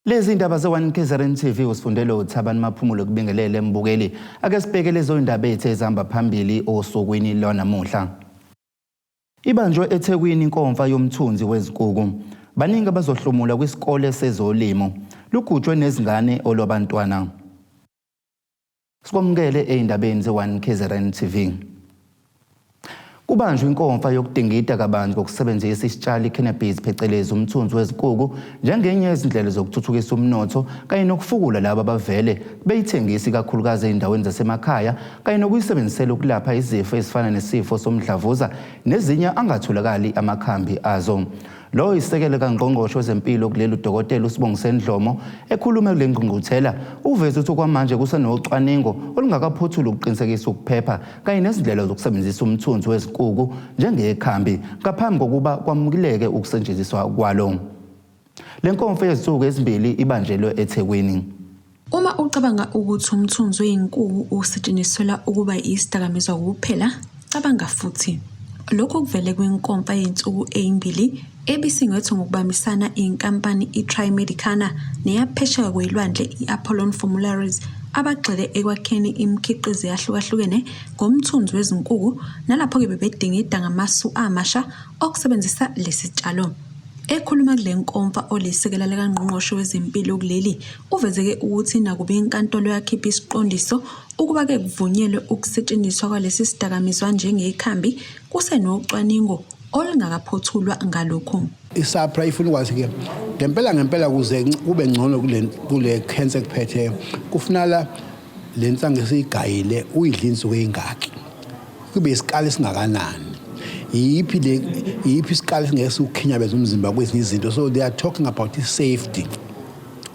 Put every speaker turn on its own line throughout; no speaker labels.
Lezi ndaba ze-1 KZN TV usifundele uThabani Maphumulo kubingelele mbukeli. Ake sibheke lezo ndaba ethu ezihamba phambili osukwini lwanamuhla. Ibanjwe eThekwini inkomfa yomthunzi wezinkuku. Baningi abazohlomula kwisikole sezolimo. Lugujwe nezingane olwabantwana. Sikwamukele ey'ndabeni ze-1 KZN TV. Kubanjwe inkomfa yokudingida kabanzi ngokusebenzisa isitshalo i-cannabis phecelezi umthunzi wezinkuku njengenye yezindlela zokuthuthukisa umnotho kanye nokufukula labo abavele beyithengisa ikakhulukazi ey'ndaweni zasemakhaya kanye nokuyisebenzisela ukulapha izifo ezifana nesifo somdlavuza nezinye angatholakali amakhambi azo. Lo isekele kangqongqoshe wezempilo kuleli uDokotela uSibongiseni Dhlomo ekhuluma kule ngqungquthela uveze ukuthi okwamanje kusenocwaningo olungakaphothuli ukuqinisekisa ukuphepha kanye nezindlela zokusebenzisa umthunzi wezinkuku njengekhambi ngaphambi kokuba kwamukeleke ukusetshenziswa kwalo. Le nkomfa yezinsuku ezimbili ibanjelwe eThekwini.
Uma ucabanga ukuthi umthunzi wey'nkuku usetshenziselwa ukuba isidakamizwa kuphela, cabanga futhi. Lokhu kuvele kwinkomfa yey'nsuku ey'mbili ebisingethwe ngokubambisana inkampani i-TriMedicana neyaphesheya kwezilwandle i-Apollon Formularies abagxile ekwakheni imikhiqizo eyahlukahlukene ngomthunzi wezinkuku nalapho-ke bebedingida ngamasu amasha okusebenzisa lesi sitshalo. Ekhuluma kule nkomfa olisekela likaNgqongqoshe wezeMpilo kuleli, uvezeke ukuthi nakuba inkantolo yakhipha isiqondiso ukuba-ke kuvunyelwe ukusetshenziswa kwalesi sidakamizwa njengekhambi, kusenocwaningo olungakaphothulwa ngalokhu.
I-SAHPRA ifuna ukwazi-ke ngempela ngempela ukuze kube ngcono kule kule cancer ekuphetheyo kufunala le nsangu esiyigayile uyidle insuku ey'ngaki kube isikali esingakanani yiphi le yiphi isikali esingeke siwukhinyabeze umzimba kwezinye izinto. So they are talking about i-safety.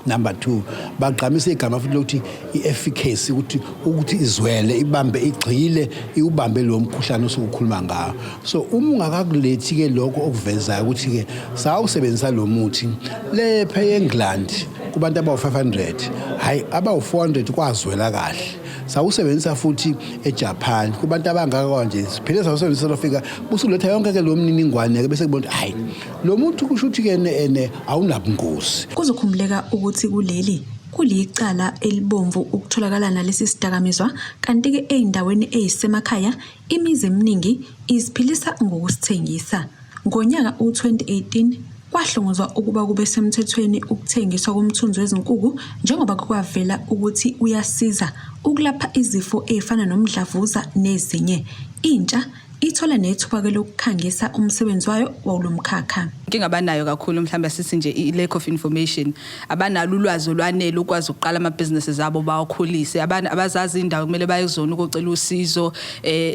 Number two, bagqamisa igama futhi lokuthi i-efficacy, ukuthi izwele ibambe, igxile, iwubambe lo mkhuhlane osuke ukhuluma ngawo. So uma ungakakulethi-ke lokho okuvezayo ukuthi-ke sawusebenzisa lo muthi lepha e-England kubantu abawu-500, hhayi, abawu-400 kwazwela kahle. Sawusebenzisa futhi eJapan kubantu abangaka kanje, siphinde sawusebenzisa lofika busuletha yonke-ke lo mniningwane-ke bese kubona ukuthi hhayi, lo muntu kusho ukuthi-ke ene awunabungozi.
Kuzokhumbuleka ukuthi kuleli kulicala elibomvu ukutholakala nalesi sidakamizwa kanti-ke ey'ndaweni ey'semakhaya imizi eminingi iziphilisa ngokusithengisa. Ngonyaka u-2018 kwahlongozwa ukuba kube semthethweni ukuthengiswa komthunzi wezinkuku njengoba kwavela ukuthi uyasiza ukulapha izifo ey'fana nomdlavuza nezinye. Intsha ithole nethuba-ke lokukhangisa umsebenzi wayo wawulo mkhakha.
Inkinga abanayo kakhulu mhlawumbe asithi nje i-lack of information, abanalo ulwazi olwanele ukwazi ukuqala amabhizinisi zabo bawakhulise, abazazi indawo kumele baye kuzona ukocela usizo,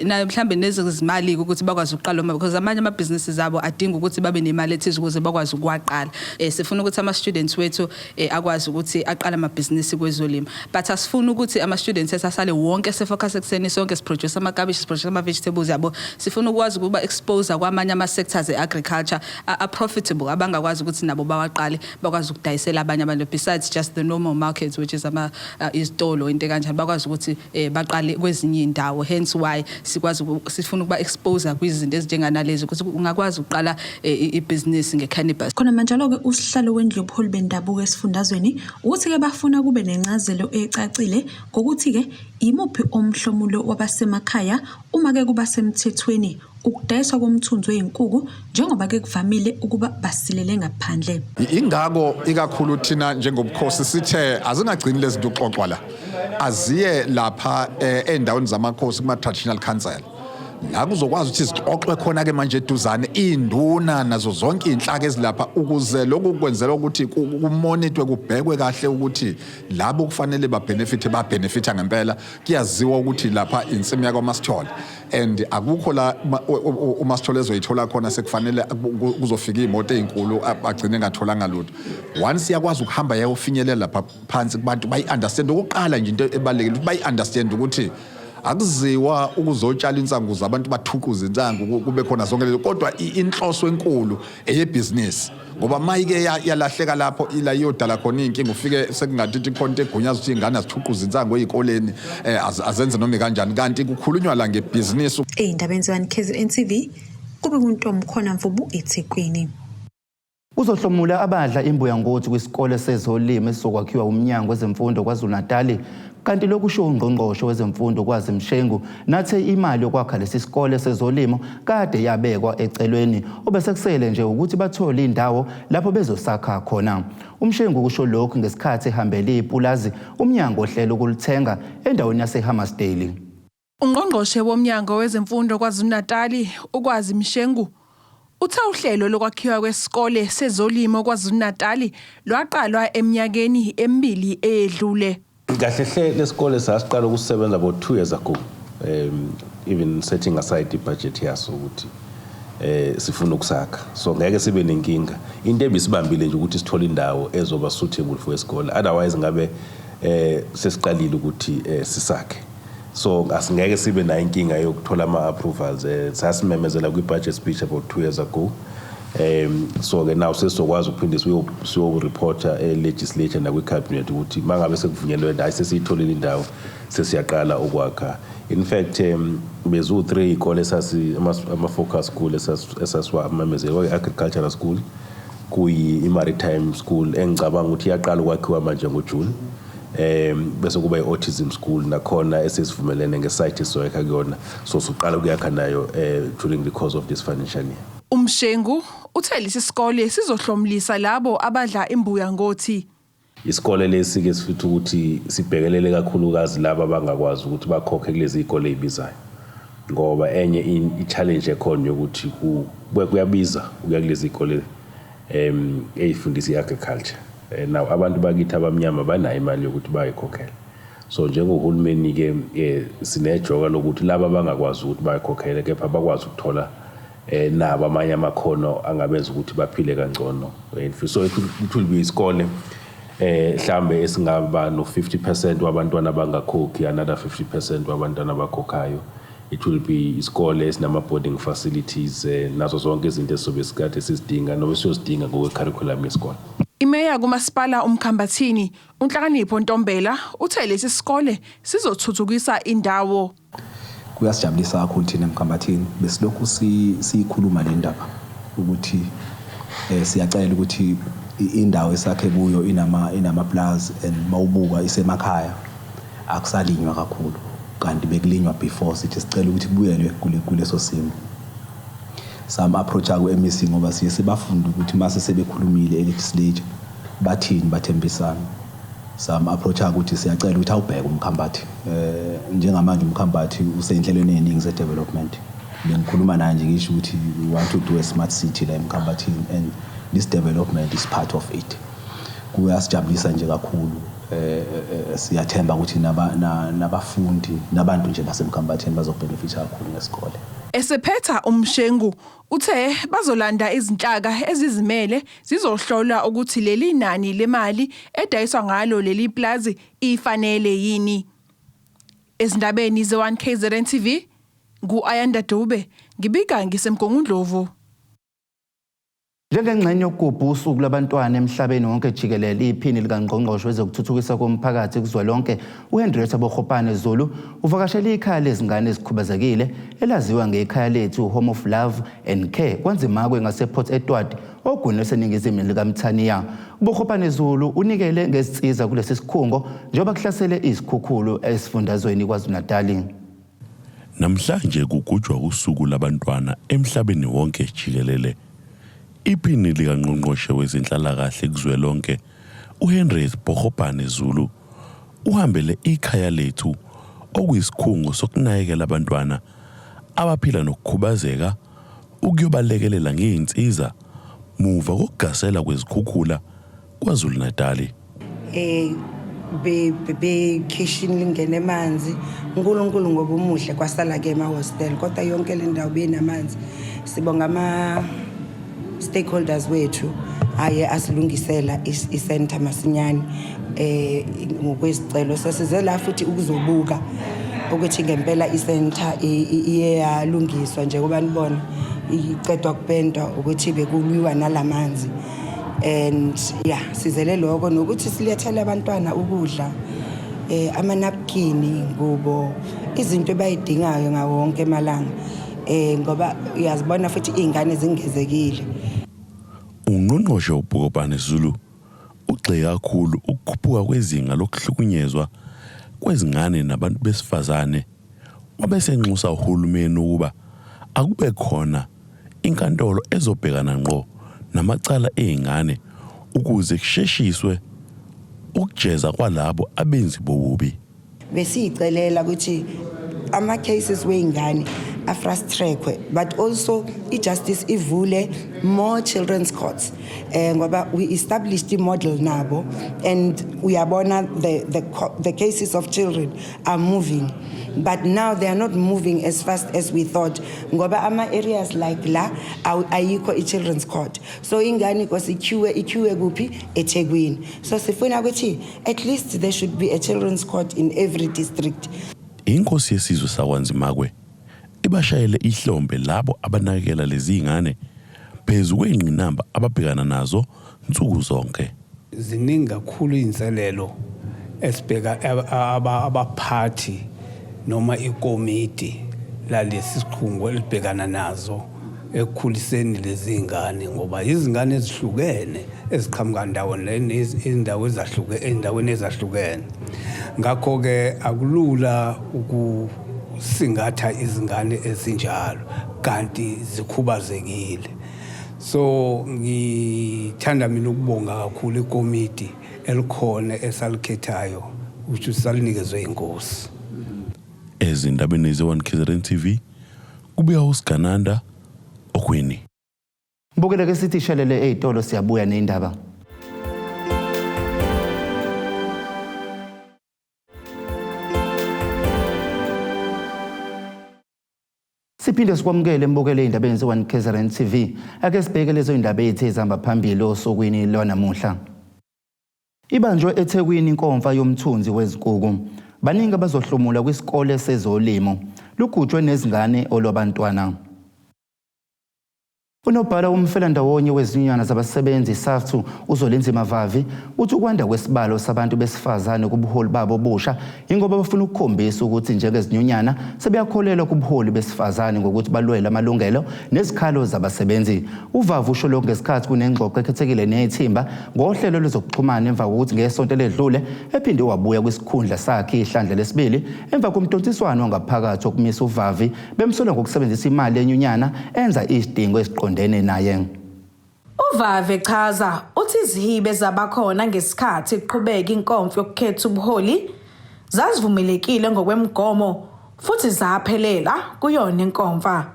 nayo mhlawumbe nezezimali ukuthi bakwazi ukuqala uma because amanye amabhizinisi zabo adinga ukuthi babe nemali ethize ukuze bakwazi ukuwaqala. Sifuna ukuthi ama-students wethu akwazi ukuthi aqale amabhizinisi kwezolimo, but asifuni ukuthi ama-students ethu asale wonke sefocus ekuseni sonke siproduce amakabishi, siproduce ama-vegetables yabo. Sifuna ukwazi ukuba expose kwamanye ama-sectors e-agriculture a-profitable abangakwazi ukuthi nabo bawaqale, bakwazi ukudayisela abanye abantu besides just the normal markets, which is ama izitolo, into kanjalo, bakwazi ukuthi baqale kwezinye indawo. Hence why sikwazi sifuna ukuba expose kwizinto ezinjenganalezi ukuthi ungakwazi ukuqala ibhizinisi nge-cannabis.
Khona manjalo-ke usihlalo wendlu yobuholi bendabuko esifundazweni ukuthi-ke bafuna kube nencazelo ecacile ngokuthi-ke imuphi omhlomulo wabasemakhaya uma-ke kuba semthethweni ukudayiswa komthunzi wey'nkuku njengoba-ke kuvamile ukuba basilele ngaphandle.
Ingakho ikakhulu thina njengobukhosi sithe azingagcini lezi zinto uxoxwa la, aziye lapha ey'ndaweni zamakhosi kuma-traditional council la kuzokwazi ukuthi zixoxwe khona-ke manje eduzane iy'nduna nazo zonke iy'nhlaka ezilapha, ukuze lokhu kwenzelwa ukuthi kumonitwe, kubhekwe kahle ukuthi labo kufanele babhenefithe babhenefitha ngempela. Kuyaziwa ukuthi lapha insimu yakwaMasithole and akukho la uMasithole ezoyithola khona, sekufanele kuzofika iy'moto ey'nkulu agcine engatholanga lutho. Once iyakwazi ukuhamba yayofinyelela lapha phansi kubantu bayi-understand. Okokuqala nje into ebalulekile ukuthi bayi-understand ukuthi akuziwa ukuzotshala insangu ukuze abantu bathuquze insangu kube khona zonke lezo, kodwa inhloso enkulu eyebhizinisi, ngoba mayike yalahleka lapho ila iyodala khona iy'nkinga, ufike sekungathi khona into egunyaza ukuthi iy'ngane azithuquze insangu ey'koleni, azenze noma ikanjani, kanti kukhulunywa la ngebhizinisi.
Ey'ndabeni ze-1 KZN TV kube kuntombi khona Mvubu eThekwini.
Kuzohlomula abadla imbuya ngothi kwisikole sezolimo esizokwakhiwa umnyango wezemfundo KwaZulu-Natali kanti lokhu kushiwo ungqongqoshe wezemfundo Kwazi Mshengu nathe imali yokwakha lesi sikole sezolimo kade yabekwa ecelweni obesekusele nje ukuthi bathole indawo lapho bezosakha khona. UMshengu kusho lokhu ngesikhathi ehambele ipulazi umnyango ohlela ukulithenga endaweni yaseHammarsdale.
Ungqongqoshe woMnyango wezeMfundo KwaZulu-Natali, uKwazi Mshengu, uthe uhlelo lokwakhiwa kwesikole sezolimo KwaZulu-Natali lwaqalwa eminyakeni emibili eyedlule.
Kahle hle lesikole sasiqala ukusebenza about 2 years ago, even setting aside ibudget yaso ukuthi sifuna ukusakha, so ngeke sibe nenkinga. Into ebisibambile nje ukuthi sithole indawo ezoba suitable for isikole, otherwise ngabe sesiqalile ukuthi sisakhe. So asingeke sibe nayo inkinga yokuthola ama-approvals. Sasimemezela kwi-budget speech about 2 years ago, so ke now sesizokwazi ukuphinde siyo-reporta e-legislature nakwi-cabinet ukuthi mangabe sekuvunyelwe, hayi, sesiyitholile indawo, sesiyaqala ukwakha. In fact, bezu-three iy'kole ama-focus school esasiwamemezela: kwayi-agricultural school, kuyi i-maritime school engicabanga ukuthi iyaqala ukwakhiwa manje ngoJune, bese kuba i-autism school nakhona esesivumelene ngesite esizoyakha kuyona, so siqala ukuyakha nayo during the course of this financial year.
UMshengu uthe lesi sikole sizohlomulisa labo abadla imbuya ngothi.
Isikole lesi ke sifithi ukuthi sibhekelele kakhulukazi laba abangakwazi ukuthi bakhokhe kulezi izikole ezibizayo, ngoba enye i-challenge ekhona yokuthi kuyabiza ukuya kulezi zikole ey'fundisa i-agriculture. Now abantu bakithi abamnyama banayo imali yokuthi bayikhokhele, so njengohulumeni-ke sinejoka lokuthi laba abangakwazi ukuthi bayikhokhele kepha bakwazi ukuthola nabo amanye amakhono angabenza ukuthi baphile kangcono. So it will be isikole mhlambe esingaba no 50% wabantwana abangakhokhi, another 50% wabantwana abakhokhayo. It will be isikole esinama boarding facilities, nazo zonke izinto esizobe sikade sizidinga noma siyozidinga ngokwe curriculum yesikole.
Imeya kumasipala uMkhambathini, uNhlakanipho Ntombela, uthe lesi sikole sizothuthukisa indawo.
Kuyasijabulisa kakhulu thina eMkhambathini. Besilokhu siyikhuluma le ndaba ukuthi siyacela ukuthi indawo esakhe kuyo inama plaza and mawubuka isemakhaya, akusalinywa kakhulu kanti bekulinywa before. Sithi sicela ukuthi kubuyelwe kuleso simo. Sam-approach-a ku-MEC ngoba siye sibafunde ukuthi mase sebekhulumile e-legislature bathini, bathembisana. Sam-approach-a ukuthi siyacela ukuthi awubheke uMkhambathi. Njengamanje uMkhambathi usey'nhlelweni ey'ningi ze-development. Bengikhuluma naye nje ngisho ukuthi we want to do a smart city la eMkhambathini and this development is part of it. Kuyasijabulisa nje kakhulu. Siyathemba ukuthi nabafundi nabantu nje baseMkhambathini bazobenefitha kakhulu ngesikole.
Esephetha, uMshengu uthe bazolanda izinhlaka ezizimele zizohlola ukuthi leli nani lemali edayiswa ngalo leli plazi ifanele yini. Ezindabeni ze-1 KZN TV, ngu-Ayanda Dube, ngibika ngiseMgungundlovu.
Njengengxenye yokugubha usuku lwabantwana emhlabeni wonke jikelele, iphini likangqongqoshe wezokuthuthukiswa komphakathi kuzwelonke uHenrietta Bogopane Zulu uvakashele ikhaya lezingane ezikhubazekile elaziwa ngeKhaya Lethu Home of Love and Care KwaNzimakwe ngasePort Edward ogwini lwaseningizimu likaMthaniya. UBogopane Zulu unikele ngezinsiza kulesi sikhungo njengoba kuhlasele izikhukhulu esifundazweni KwaZulu-Natali.
Namhlanje kugujwa usuku labantwana emhlabeni wonke jikelele. Iphini likangqongqoshe wezenhlalakahle kuzwelonke uHenriette Bogopane Zulu uhambele iKhaya Lethu, okuyisikhungo sokunakekela abantwana abaphila nokukhubazeka, ukuyobalekelela ngey'nsiza muva kokugasela kwezikhukhula KwaZulu-Natali.
Be kitchen lingena emanzi. uNkulunkulu ngoba umuhle, kwasala ke ema hostel, kodwa yonke le ndawo benamanzi. Sibonga ama stakeholders wethu aye asilungisela i-center masinyane ngokwesicelo. Sasize la futhi ukuzobuka ukuthi ngempela i-center iye yalungiswa njengoba nibona icedwa kupendwa, ukuthi bekulwiwa nalamanzi. And yeah, sizele lokho nokuthi silethele abantwana ukudla, amanapkin, ngubo, izinto ebayidingayo ngawo wonke emalanga, ngoba uyazibona futhi izingane zingezekile.
Ungqongqoshe uBhukopane Zulu ugxeke kakhulu ukukhuphuka kwezinga lokuhlukunyezwa kwezingane nabantu besifazane wabe esenxusa uhulumeni ukuba akube khona inkantolo ezobhekana ngqo namacala ezingane ukuze kusheshiswe ukujeza kwalabo abenzi bobubi.
Besiyicelela ukuthi ama-cases wey'ngane afast-trackwe, but also i-justice ivule more children's courts, ngoba we established i-model nabo and uyabona the cases of children are moving, but now they are not moving as fast as we thought, ngoba ama-areas like la ayikho i-children's court. So ingane kose iqueue kuphi? EThekwini. So sifuna ukuthi at least there should be a children's court in every district.
Inkosi yesizwe sakwaNzimakwe ibashayele ihlombe labo abanakekela lezi ngane phezu kwey'ngqinamba ababhekana nazo nsuku zonke.
Ziningi kakhulu iy'nselelo esibheka abaphathi noma ikomiti lalesi sikhungo elibhekana nazo ekukhuliseni lezi ngane, ngoba izingane ezihlukene eziqhamuka ndawoni izindawo ezahlukene, endaweni ezahlukene. Ngakho-ke akulula ukusingatha izingane ezinjalo kanti zikhubazekile. So ngithanda mina ukubonga kakhulu ikomiti elikhona esalikhethayo ukuthi salinikezwe inkosi.
Ezindabeni ze-1 KZN TV kubuya uSigananda Okwini.
Mbukele ke sithi shelele ezitolo, siyabuya nezindaba. Siphinde sikwamukele mbukele ezindabeni ze-1 KZN TV. Ake sibheke lezo indaba ezithe zihamba phambili osukwini lwanamuhla. Ibanjwe eThekwini inkomfa yomthunzi wezinkukhu. Baningi abazohlomula kwisikole sezolimo. Lugujwe nezingane olwabantwana. Unobhala womfelandawonye wezinyunyana zabasebenzi SAFTU uZwelinzima Vavi uthi ukwanda kwesibalo sabantu besifazane kubuholi babo obusha yingoba bafuna ukukhombisa ukuthi njengezinyunyana sebeyakholelwa kubuholi besifazane ngokuthi balwele amalungelo nezikhalo zabasebenzi. UVavi usho lokhu ngesikhathi kunengxoxo ekhethekile nethimba ngohlelo lwezokuxhumana emva kokuthi ngesonto eledlule ephinde wabuya kwisikhundla sakhe ihlandla lesibili emva komdonsiswano wangaphakathi wokumisa uVavi bemsola ngokusebenzisa imali yenyunyana enza izidingo eziqondene naye.
UVavi chaza uthi izihibe zabakhona ngesikhathi kuqhubeka inkomfa yokukhetha ubuholi zazivumelekile ngokwemigomo futhi zaphelela kuyona inkomfa.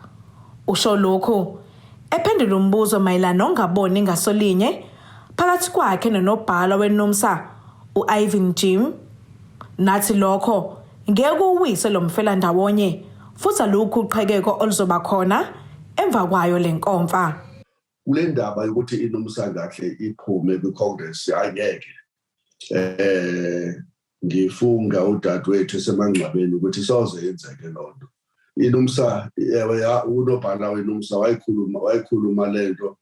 Usho lokhu ephendula umbuzo mayelana nongaboni ngasolinye phakathi kwakhe nonobhala weNUMSA u-Irvin Jim, nathi lokho ngeke uwise lo mfelandawonye futhi alukho uqhekeko oluzoba khona emva kwayo le nkomfa.
Kule ndaba yokuthi iNUMSA kahle iphume kwiCongress, ayingeke. Ngifunga udadewethu esemangcwabeni ukuthi soze yenzeke lonto. INUMSA, ewe, unobhala weNUMSA wayikhuluma lento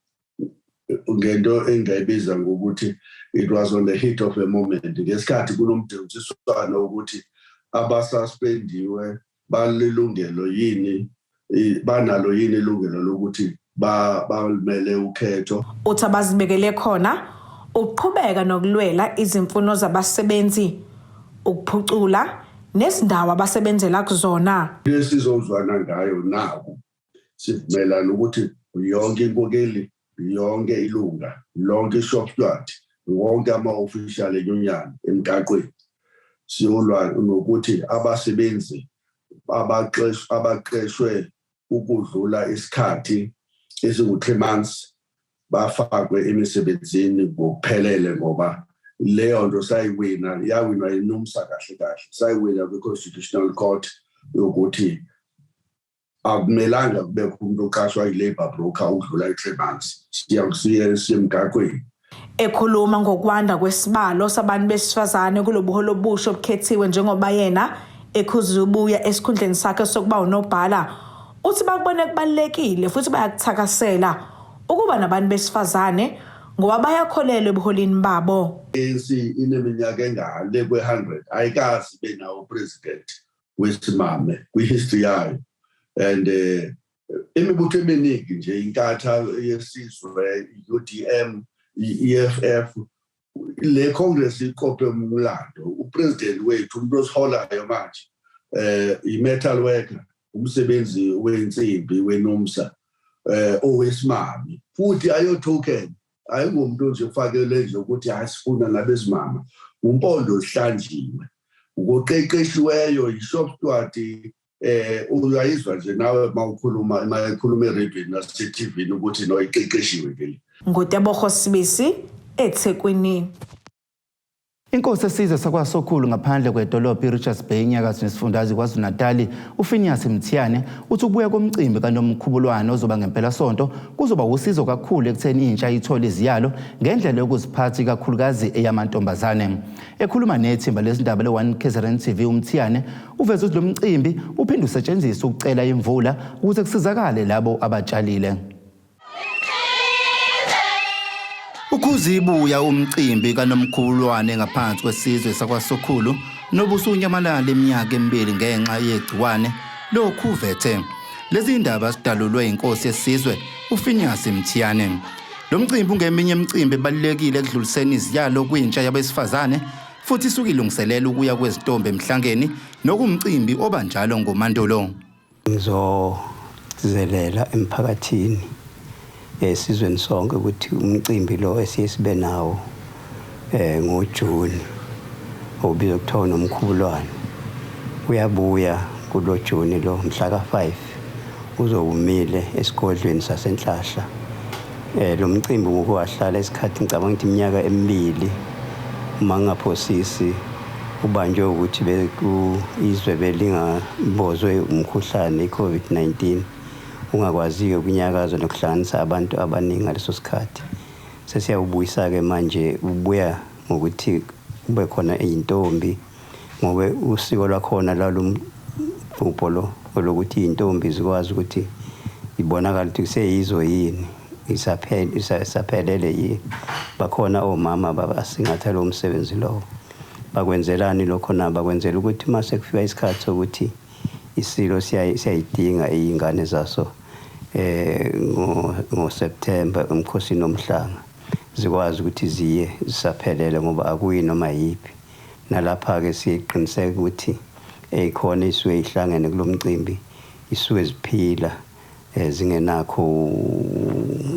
ngento engayibiza ngokuthi it was on the heat of a moment, ngesikhathi kunomdonsiswano ukuthi abasuspendiwe balilungelo yini, banalo yini ilungelo lokuthi balimele ukhetho.
Uthi abazibekele khona ukuqhubeka nokulwela izimfuno zabasebenzi, ukuphucula nezindawo abasebenzela kuzona.
Lesizozwana ngayo naku sivumelana ukuthi yonke inkokeli, yonke ilunga, lonke ishop steward, wonke ama-official enyunyana emgaqweni siyolwa nokuthi abasebenzi abaqeshwe ukudlula isikhathi esingu-3 months bafakwe emisebenzini ngokuphelele, ngoba leyo nto sayiwina, yawinwa iNUMSA kahle kahle, sayiwina kwi-Constitutional Court yokuthi akumelanga kubekho umuntu oqashwa yi-labour broker ukudlula i-3 months. Siye emgaqweni.
Ekhuluma ngokwanda kwesibalo sabantu besifazane kulobuholi obusha obukhethiwe njengoba yena ekhuza ubuya esikhundleni sakhe sokuba unobhala, uthi bakubone kubalulekile futhi bayakuthakasela ukuba nabantu besifazane ngoba bayakholelwa ebuholini babo.
ANC ineminyaka engale kwe-100 ayikazi ibe nawo president wesimame kwi-history yayo, and Imibutho eminingi nje, inkatha yesizwe, i-UDM, i-EFF, le Congress iqophe umlando. Upresident wethu, umuntu osiholayo manje, i-metal worker, umsebenzi wensimbi weNUMSA, owesimame, futhi ayo token, ayingumuntu nje ufakelwe nje ukuthi hayi sifuna nabesimama, umpondo zihlanjiwe, ukuqeqeshiweyo, i-shop steward. Uyayizwa nje nawe mawukhuluma, mayekhuluma eradweni nase-TV ukuthi no iqeqeshiwe nje.
NguTebogo Sibisi, eThekwini.
Inkosi esizwe sakwaSokhulu ngaphandle kwedolobha iRichards Bay enyakatho nesifundazwe KwaZulu-Natali, uPhineas Mthiyane, uthi ukubuya komcimbi kaNomkhubulwane ozoba ngempelasonto kuzoba usizo kakhulu ekutheni intsha ithole iziyalo ngendlela yokuziphatha, ikakhulukazi eyamantombazane. Ekhuluma nethimba lezindaba le-1 KZN TV, uMthiyane uveze ukuthi lo mcimbi uphinde usetshenziswe ukucela imvula ukuze kusizakale labo abatshalile. Ukhuzibuya umcimbi kaNomkhubulwane ngaphansi kwesizwe sakwaSokhulu nobusunyamalala iminyaka emibili ngenxa yegciwane lokhuvethe. Lezi ndaba sidalulwe inkosi yesizwe uPhineas Mthiyane. Lo mcimbi ungeminye imicimbi ebalulekile ekudluliseni iziyalo kwintsha yabesifazane, futhi isuke ilungiselela ukuya kwezintombi emhlangeni, nokumcimbi obanjalo ngoMandulo.
Ngizogcizelela emphakathini, esizweni sonke, ukuthi umcimbi lo esiye sibe nawo ngoJuni, obizwa kuthiwa uNomkhubulwane, uyabuya kulo Juni lo, mhla ka-5, uzowumile esigodlweni saseNhlahla. Lo mcimbi ngokuwahlala isikhathi, ngicabanga ukuthi iminyaka emibili uma ngingaphosisi, ubanjwe ukuthi beku izwe belingabozwe umkhuhlane i-COVID-19, ungakwaziyo ukunyakaza nokuhlanganisa abantu abaningi ngaleso sikhathi. Sesiyawubuyisa-ke manje, ubuya ngokuthi kube khona iy'ntombi, ngoba usiko lwakhona lalumgubho lo olokuthi iy'ntombi zikwazi ukuthi ibonakala ukuthi kuseyizo yini, isaphelele yini. Bakhona omama abasingatha lo msebenzi lowo. Bakwenzelani lokho na? Bakwenzela ukuthi uma sekufika isikhathi sokuthi isilo siyayidinga iy'ngane zaso ngoSeptember emkhosini womhlanga, zikwazi ukuthi ziye zisaphelele, ngoba akuyi noma yiphi. Nalapha-ke siqiniseka ukuthi ey'khona isuke ihlangene kulo mcimbi isuke ziphila, zingenakho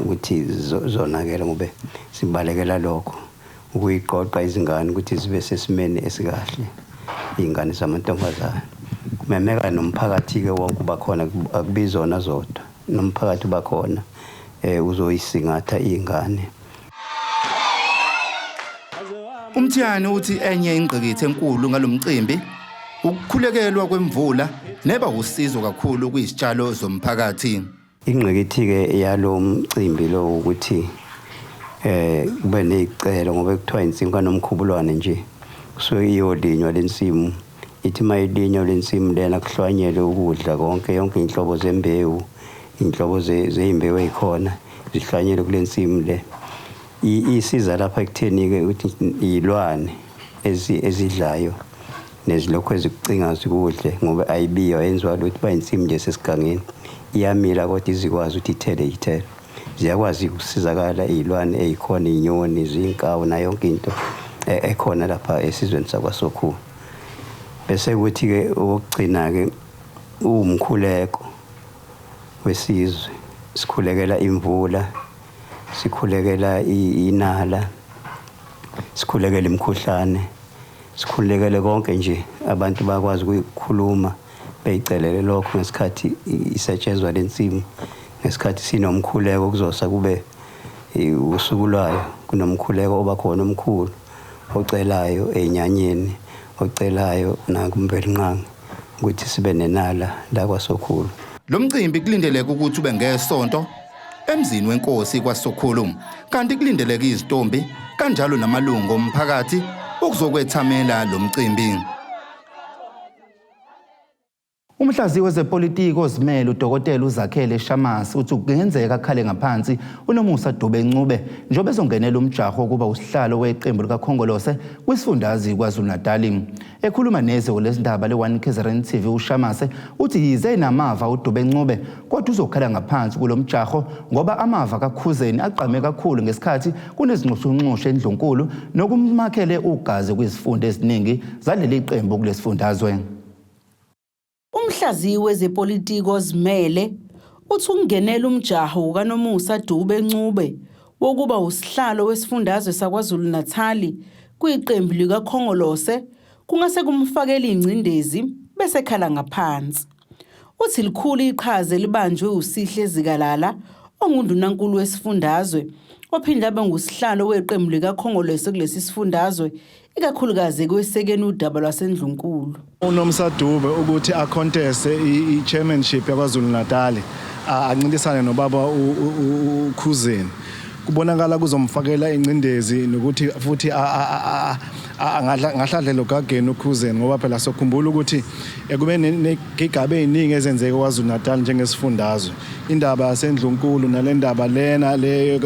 ukuthi zonakele, ngoba sibalekela lokho, ukuyiqoqa izingane ukuthi zibe sesimeni esikahle, iy'ngane zamantombazane. Kumemeka nomphakathi-ke wonke uba khona, akubizona zodwa, nomphakathi uba khona uzoyisingatha iy'ngane.
UMthiyane uthi enye ingqikithi enkulu ngalomcimbi ukukhulekelwa kwemvula, neba usizo kakhulu kuyizitshalo zomphakathi.
Ingqikithi-ke yalo mcimbi lo ukuthi kube nezicelo, ngoba kuthiwa insimu kaNomkhubulwane nje kusuke iyolinywa lensimu. Ithi mayilinywa lensimu lena, kuhlwanyelwe ukudla konke, yonke inhlobo zembewu, inhlobo zey'mbewu ey'khona zihlwanyelwe kule nsimu le. Isiza lapha ekutheni-ke ukuthi iy'lwane ezidlayo nezilokhu ezikucinga zikudle, ngoba ayibiywa, yenziwa lutho, uba insimu nje esesigangeni, iyamila kodwa izikwazi ukuthi ithele iy'thelo. Ziyakwazi ukusizakala iy'lwane ey'khona, iy'nyoni, zinkawu, nayo yonke into ekhona lapha esizweni sakwaSokhulu. Bese kuthi-ke okokugcina-ke uwumkhuleko wesizwe, sikhulekela imvula, sikhulekela inala, sikhulekela imikhuhlane, sikhulekele konke nje. Abantu bakwazi ukuyikhuluma beyicelele lokho ngesikhathi isetshenzwa lensimu, ngesikhathi sinomkhuleko kuzosa kube usuku lwayo. Kunomkhuleko obakhona omkhulu ocelayo ey'nyanyeni, ocelayo nakuMvelinqangi ukuthi sibe nenala la kwaSokhulu.
Lo mcimbi kulindeleke ukuthi ube ngesonto emzini wenkosi kwaSokhulu, kanti kulindeleke izintombi kanjalo namalungu omphakathi ukuzokwethamela lo mcimbi. Umhlaziyi wezepolitiki ozimele uDokotela uZakhele Shamase uthi kungenzeka akhale ngaphansi uNomusa Dube Ncube njengoba ezongenela umjaho wokuba usihlalo weqembu likaKhongolose kwisifundazwe KwaZulu-Natali. Ekhuluma neziko lezindaba le-One KZN TV uShamase uthi yize enamava uDube Ncube kodwa uzokhala ngaphansi kulo mjaho ngoba amava kaKhuzeni agqame kakhulu ngesikhathi kunezinxushunxushu endlunkulu nokumakhele ugazi kwizifunda eziningi zaleli qembu kulesifundazwe.
Umhlaziyi wezepolitiki ozimele uthi ukungenela umjaho kaNomusa Dube Ncube wokuba usihlalo wesifundazwe saKwaZulu-Natali kwiqembu likaKhongolose kungase kumfakele ingcindezi bese ekhala ngaphansi. Uthi likhulu iqhaza elibanjwe uSihle Zikalala ongundunankulu wesifundazwe ophinde abe ngusihlalo weqembu likaKhongolose kulesi sifundazwe ikakhulukazi ekwesekeni udaba lwaseNdlunkulu.
UNomsa Dube ukuthi a-conteste i-chairmanship yaKwaZulu Natal, ancintisane nobaba uKhuzeni, kubonakala kuzomfakela ingcindezi nokuthi futhi angahladlela ogageni uKhuzeni, ngoba phela sokhumbula ukuthi kube negigaba ey'ningi ezenzeke KwaZulu Natal njengesifundazwe, indaba yaseNdlunkulu nale ndaba lena le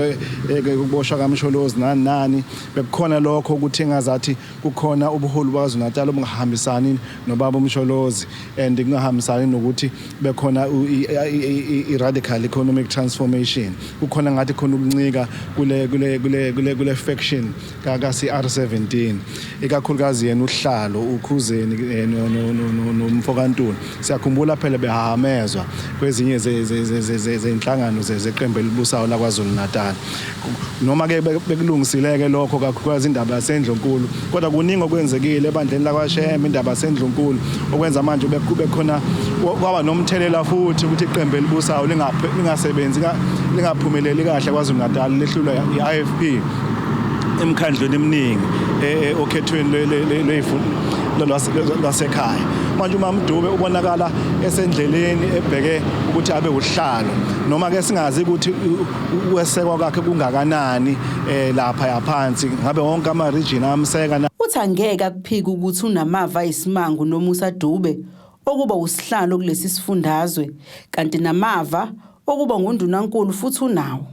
yokuboshwa kaMsholozi nani nani. Bekukhona lokho ukuthi engazathi kukhona ubuholi baKwaZulu Natal obungahambisani nobaba uMsholozi and kungahambisani nokuthi bekhona i-radical economic transformation. Kukhona ngathi khona ukuncika kule faction ka-CR17, ikakhulukazi yena uhlalo uKhuzeni nomfokaNtuli. Siyakhumbula phela behahamezwa kwezinye zezinhlangano zeqembu elibusayo laKwaZulu Natal. Noma ke bekulungisileke lokho, kakhulukazi indaba yaseNdlunkulu, kodwa kuningi okwenzekile ebandleni lakwaShembe, indaba yaseNdlunkulu, okwenza manje kube khona kwaba nomthelela futhi ukuthi iqembu elibusayo lingasebenzi, lingaphumeleli kahle KwaZulu Natal, lehlulwa i-IFP emkhandlweni eminingi okhethweni lwasekhaya. Manje uMama Dube ubonakala esendleleni ebheke ukuthi abe uhlalo, noma ke singazi ukuthi ukwesekwa kwakhe kungakanani lapha yaphansi, ngabe wonke ama region amseka na.
Uthi angeke akuphike ukuthi unamava ayisimanga uNomusa Dube okuba usihlalo kulesi sifundazwe, kanti namava okuba ngundunankulu futhi unawo.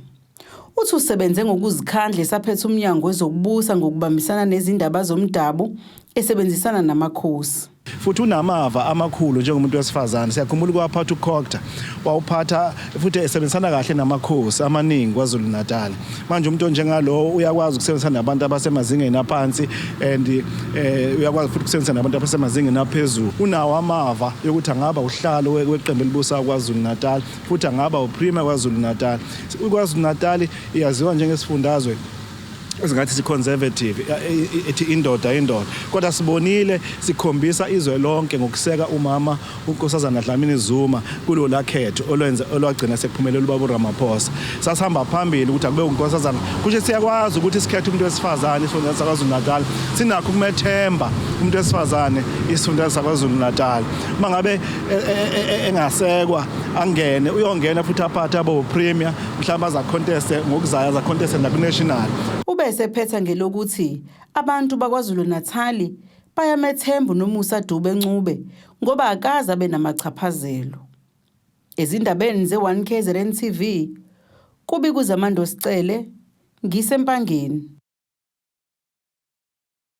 Uthi usebenze ngokuzikhandla esaphethe umnyango wezokubusa ngokubambisana nezindaba zomdabu esebenzisana namakhosi.
Futhi unamava amakhulu njengomuntu wesifazane. Siyakhumbula ukwaphatha uCogta, wawuphatha futhi esebenzisana kahle namakhosi amaningi KwaZulu Natal. Manje umuntu onjengalowo uyakwazi ukusebenzisana nabantu abasemazingeni aphansi and uyakwazi futhi ukusebenzisana nabantu abasemazingeni aphezulu. Unawo amava yokuthi angaba uhlalo weqembu elibusayo KwaZulu Natal, futhi angaba uPremier KwaZulu Natal. KwaZulu Natal iyaziwa njengesifundazwe ezingathi si-conservative, ethi indoda indoda, kodwa sibonile sikhombisa izwe lonke ngokuseka umama uNkosazana Dlamini Zuma kulo lakhetho olwenza olwagcina sekuphumelela ubaba uRamaphosa. Sasihamba phambili ukuthi akube unkosazana kusho siyakwazi ukuthi sikhethe umuntu wesifazane. Isifunda saKwaZulu Natal sinakho ukumethemba umuntu wesifazane. Isifunda saKwaZulu Natal, uma ngabe engasekwa angene, uyongena futhi aphathe abo premier, mhlawumbe aza-conteste ngokuzayo, aza-conteste naku-national.
Ube esephetha ngelokuthi abantu baKwaZulu Natal bayamethemba uNomusa Dube Ncube ngoba akaze abe namachaphazelo. Ezindabeni ze-1 KZN TV, kubi kuZamando Sicele, ngiseMpangeni.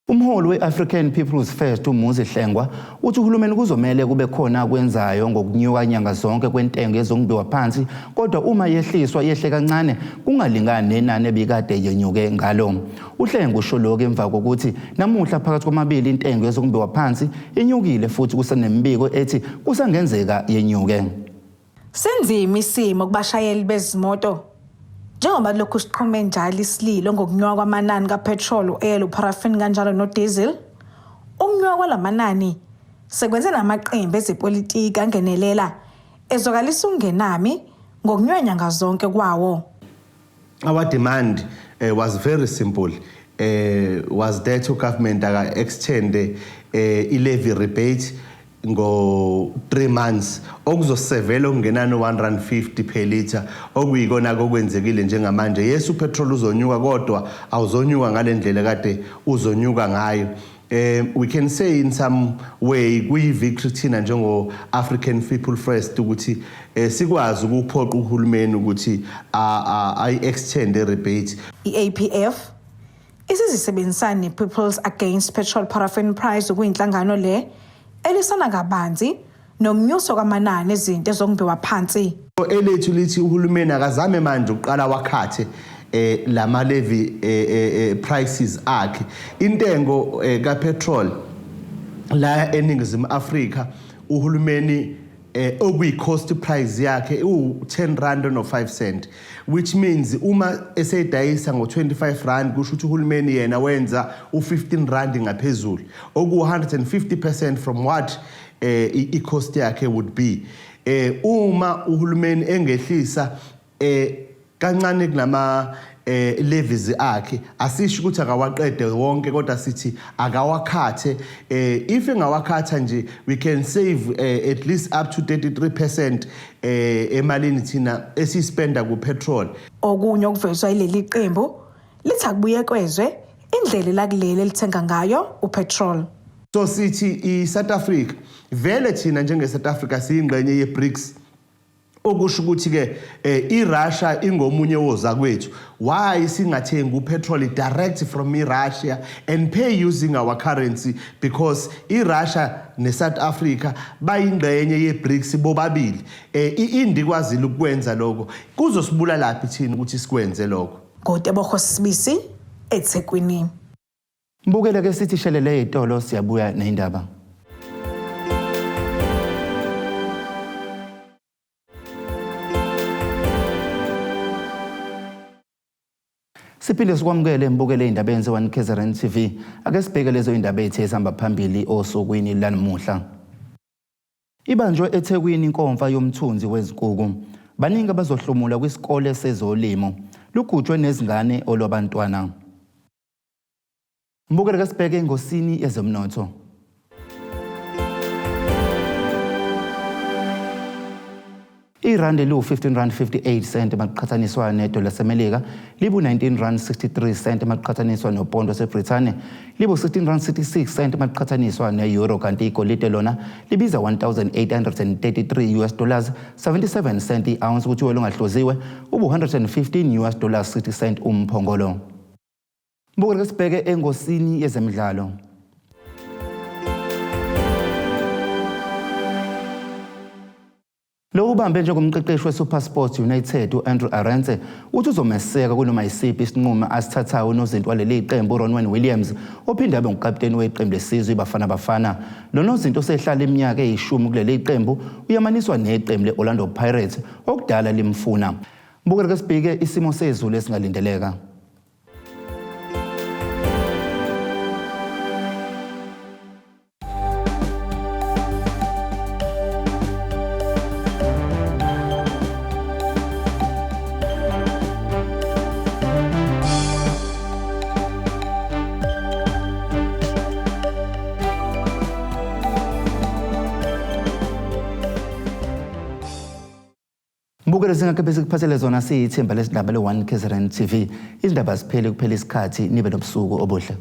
Umholi we-African People's First uMuzi Hlengwa uthi uhulumeni kuzomele kube khona akwenzayo ngokunyuka nyanga zonke kwentengo yezokumbiwa phansi, kodwa uma yehliswa yehle kancane, kungalingani nenani ebikade yenyuke ngalo. UHlengwa usho lokhu emva kokuthi namuhla phakathi kwamabili intengo yezokumbiwa phansi inyukile, futhi kusenemibiko ethi kusangenzeka yenyuke.
Sinzima isimo kubashayeli bezimoto njengoba lokhu siqhume njalo isililo ngokunyuka kwamanani kapetrol, u-oil, upharafini kanjalo no-diesel. Ukunyuka kwalamanani sekwenze namaqembu ezepolitiki angenelela ezwakalisa ukungenami ngokunyuka nyanga zonke kwawo.
Our demand was very simple. Was that government aka extend i-levy rebate ngo 3 months, okuzosevela okungenani 1 rand 50 per liter, okuyikona okwenzekile njengamanje. Yes, upetrol uzonyuka, kodwa awuzonyuka ngalendlela kade uzonyuka ngayo. We can say in some way kuyi victory thina njengo African People First ukuthi sikwazi ukuphoqa uhulumeni ukuthi ayi extend rebate.
I-APF isizisebenzisana ne-People's Against Petrol Paraffin Price okuyinhlangano le elisana kabanzi nokunyuswa kwamanani ezinto ezokumbiwa phansi.
Elethu lithi uhulumeni akazame manje ukuqala wakhathe lama levy prices akhe. Intengo ka petrol la eNingizimu Afrika uhulumeni okuyi cost price yakhe u10 rand no 5 cent, which means uma eseyidayisa ngo25 rand kusho ukuthi uhulumeni yena wenza u15 rand ngaphezulu, oku 150% from what i-cost yakhe would be. Uma uhulumeni engehlisa kancane kunama levies akhe, asisho ukuthi akawaqede wonke kodwa sithi akawakhathe, if engawakhatha nje we can save at least up to 33% emalini thina esispenda ku petrol.
Okunye okuvezwa yileli qembu lithi akubuyekwezwe indlela lakuleli elithenga ngayo upetrol.
So sithi i-South Africa vele thina njenge South Africa siyingxenye ye-BRICS, okusho ukuthi ke iRussia ingomunye wozakwethu. Why singathengi upetrol direct from iRussia and pay using our currency? Because iRussia neSouth Africa bayingxenye yeBRICS bobabili. iIndia ikwazile ukwenza lokho, kuzosibula laphi thina ukuthi sikwenze lokho?
Ngotebogo Sibisi, eThekwini.
Mbukele ke sithi shelele ezitolo, siyabuya nezindaba. Siphinde sikwamukele mbukele indaba enze 1 KZN TV. Ake sibheke lezo indaba ethe ezihamba phambili osukwini lanamuhla. Ibanjwe eThekwini inkomfa yomthunzi wezinkukhu. Baningi abazohlomula kwisikole sezolimo. Lugujwe nezingane olwabantwana. Mbukele ke sibheke engosini yezomnotho. Irandi liwu-15 rand 58 cent makuqhathaniswa nedola laseMelika, libu-19 rand 63 cent makuqhathaniswa nopondo waseBrithani, libu-16 rand 66 cent makuqhathaniswa ne-euro, kanti igolide lona libiza 1833 US dollars 77 cent i-ounce, kuthiwe longahloziwe ubu-115 US dollars 60 cent umphongolo. Mbukele ke sibheke engosini yezemidlalo. Lo ubambe njengomqeqeshi weSuperSport United u-Andrew Arendse uthi uzomeseka kunoma yisiphi isinqumo asithathayo unozinti waleli qembu uRonwen Williams, ophinde abe ngukapteni weqembu lesizwe iBafana Bafana. Lo nozinti osehlala iminyaka eyishumi kuleli qembu uyamaniswa neqembu le-Orlando Pirates okudala limfuna. Mbukele ke sibheke isimo sezulu esingalindeleka. Mbukele zingakhe bese kuphathele zona siyithimba lesindaba le-1 KZN TV. Izindaba ziphele kuphela isikhathi, nibe nobusuku obuhle.